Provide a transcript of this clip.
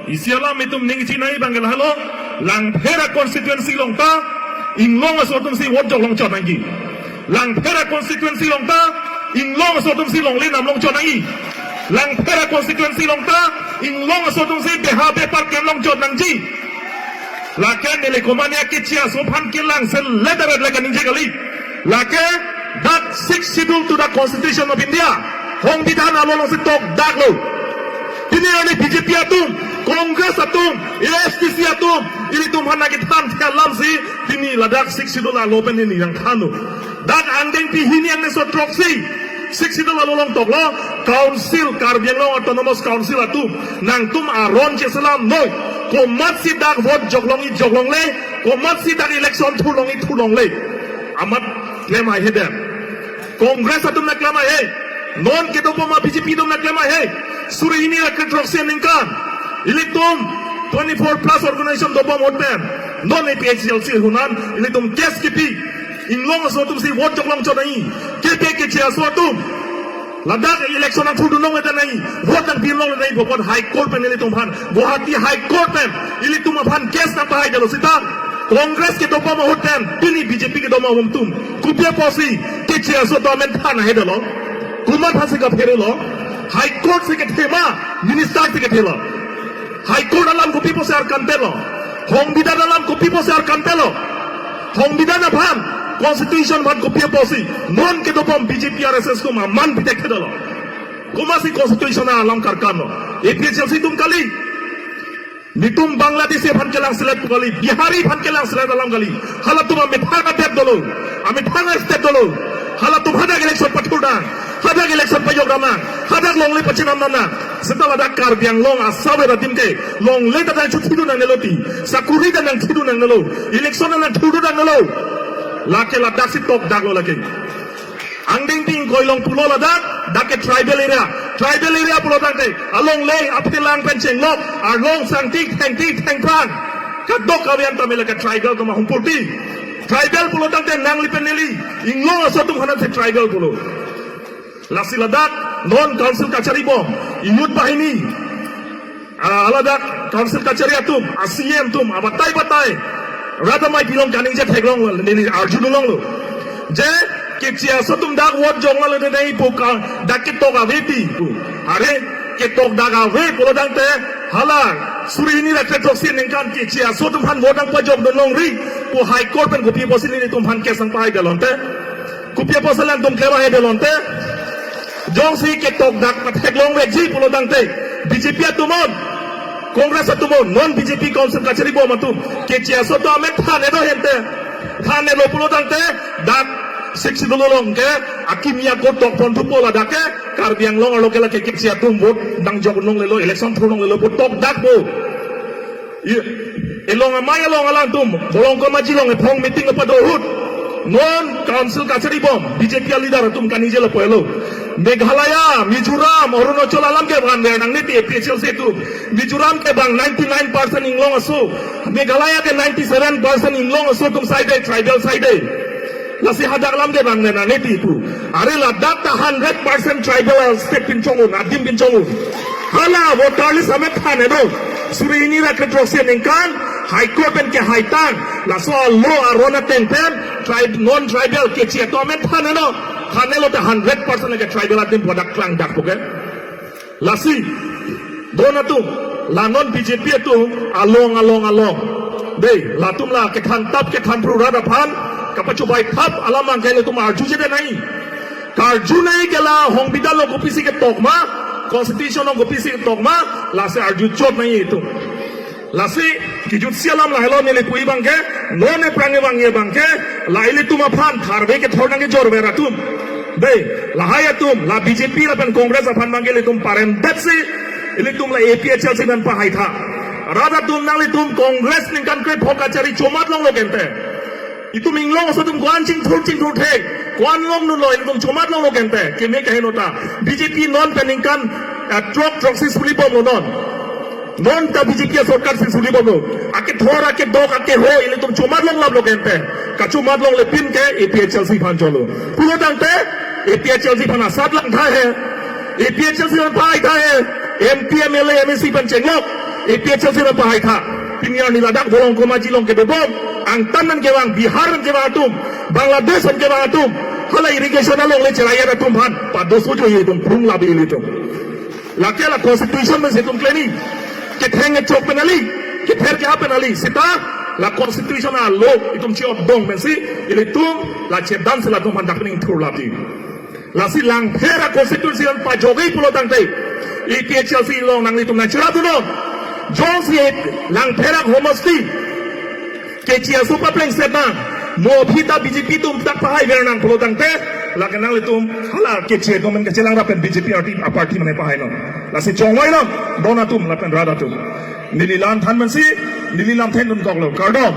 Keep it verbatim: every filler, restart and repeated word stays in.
Isi alam itum ning chinai abang ke lahelo, Langpher a constituency along ta Inglong aso atum si vote jok longchot nangji. Langpher a constituency along ta Inglong aso atum si longle nam longchot nangji. Langpher a constituency along ta Inglong aso atum si beha bepar klem longchot nangji. Lake neli komane keche aso aphan kelang se letter le kaningje kali. Lake dak Sixth Schedule to the Constitution of India, Songbidhan along si tokdaklo. Pini arni B J P atum, Congress atum, A S D C atum, ilitum aphan nangkethan alam si pini ladak Sixth Schedule alo pen neli nangthanlo. Dak angdengpi hini angneso throksi Sixth Schedule alo along toklo, Council, Karbi Anglong Autonomous Council atum, nangtum aron cheselam noi. Komatsi dak vote jok longji jok longle, komatsi dak election thur longji thur longle. Amat klem haihe det. Congress atum nangklem haihe. Non kedobom a B J P atum nangklem haihe. Suri hini ra kre throksi aningkan ilitum twenty-four plus organization dobom ahut pen non A P H L C ahut an ilitum case kipi. Inglong aso atum si vote jok longchot nangji. Kepe keche aso atum, ladak election nangthurdun longle nangji, vote nangpi longle nangji pu apot High Court pen ilitum aphan, Guwahati High Court pen ilitum aphan case nangpahaidetlo seta, Congress kedobom ahut pen pini B J P kedobom atum, kopi apotsi keche aso atum amen than haidetlo? Komat aphansi kapherelo? High Court si kethe ma, minister si kethelo? High Court alam kopi apotsi arkan telo? Songbidhan alam kopi apotsi arkan telo? Songbidhan aphan, Constitution aphan kopi apotsi non kedobom B J P R S S atum aman pitek thedetlo? Komatsi Constitution alam karkanlo? A P H L C atum kali. Netum Bangladeshi aphan kelang selet kali, Bihari aphan kelang selet alam kali. Halatum amethang adet dolo, amethang a-state dolo. Halatum hadak election pathurdam, hadak election pajokdam nang, hadak longle pachinam nang. Seta ladak Karbi Anglong asap adim ke longle ta nangchithidun nangnelo ti, sakuri ta nangthidun nangnelo, election nangthurdun nangnelo. Lake ladak si tokdaklo lake. Angdengpi ingkoi along pulo ladak, dak ke tribal area. Tribal area pulo tangte alongle aphelang pen chenglok, arlong sangtik thengtik thengphrang, kadokave an tame lake tribal atum ahum purti. Tribal pulo tangte nangli pen neli, Inglong aso atum aphan si tribal pulo. Lasi ladak non council kachari bom, youth bahini, ah, ladak council kachari atum, a-C E M atum, abatai batai rat amei pilong kaningje theklong, neli arjudun longlo. Je keche aso atum dak vote jok longle nangji pu ka, dak ketok ave ti pu. Are ketok dak ave pulo tangte, hala suri hini ra kre throksi aningkan keche aso atum aphan vote nangpajokdun longri pu High Court pen kopi apotsi nelitum aphan case nangpahaidetlo ante? Kopi apotsi alangtum klem haihe detlo ante? Jongsi ketok dak patheklong vekji pulo tangte, B J P atum non, Congress atum non, non B J P council kachari bom atum, keche aso atum amen than-etlo hente. Than-etlo pulo tangte, dak Sixth Schedule along ke akimi ako tok pon thupo ladak ke, Karbi Anglong arlo ke lake keche atum vote nangjok longlelo, election thur longlelo pu tokdakpo. I-, elong amei along alangtum, Bolongkom Aji along ephong meeting kepadon ahut, non council kachari bom, B J P a-leader atum kaningje lapu helo. Meghalaya, Mizoram, Arunachal alam ke vanver nangne ti A P H L C atum. Mizoram ke bang ninety-nine percent Inglong aso. Meghalaya ke ninety-seven percent Inglong aso atum saide, tribal saide. Lasi hadak alam ke bang nena neti pu. Are ladak ta hundred percent tribal state pinchong un, adim pinchong un. Hala voter list amen than-etlo. Suri hini ra kre throksi aningkan High Court pen kehaitang, laso alo aron ateng pen tribe, non tribal keche atum amen than-etlo. Than-etlo ta hundred percent ke tribal adim pu dak klangdakpo ke. Lasi, don atum, la non B J P atum along along along. Dei, latum la kethan tap kethan phru rat aphan kapachobei tap alam abang ke latum arjujedet nangji. Karju nangji ke la Songbidhan along kopisi ketok ma, Constitution along kopisi ketok ma, lasi arjuchot nangji itum. Lasi kejutsi alam lahelo neli pu abang ke, non aphrang abang ye abang ke, la ilitum aphan tharve kethor nangkejor ver atum. Dei, lahai atum, la B J P lapen Congress aphan abang ke ilitum paremdetsi, ilitum la A P H L C aphan pahaitha. Rat atum, nanglitum Congress ningkan krepho kachari chomat longlo kente. Itum Inglong aso atum ko-an chingthur chingthur thek, ko-an longdunlo, ilitum chomat longlo kente. Keme kaheno ta, B J P non pen ningkan, eh, throk throksi suli bomlo non. Non ta B J P asorkar si suli bomlo. Akethor, akedok, akeho ilitum chomat longlaplo kente. Kachomat longle pin ke A P H L C aphan cholo. Pulo tangte A P H L C aphan asat langtha he. A P H L C aphan pahaitha he. M P, M L A, M A C aphan chenglok. APHLC nangpahai tha. Pini arni ladak Volongkom aji along kedobom, angtan an kevang, Bihar an kevang atum, Bangladesh an kevang atum, hala irrigation alongle cheraiyat atum aphan padoso jo itum, prung labi itum. Lake la constitution pensi itum kleni. Ketheng kechok pen kali, kether keha pen kali. Seta la constitution alo itum chiot dong pensi ilitum la chedan si latum aphan dak ning thur labi. Lasi Langpher a constituency an pajok-i pulo tangte, APHLC along nanglitum nangcherap dunnon. Jongsi Langpher a homosti kechi aso paplengset nang, mo aphi ta BJP atum dak pahaiver nang pulo tangte, lake nanglitum hala kechi atum kachelang ra pen BJP party, a party mane pahainon. Lasi chongvainon, don atum lapen rat atum. Neli lam than pensi, neli lam than dun toklo. Kardom.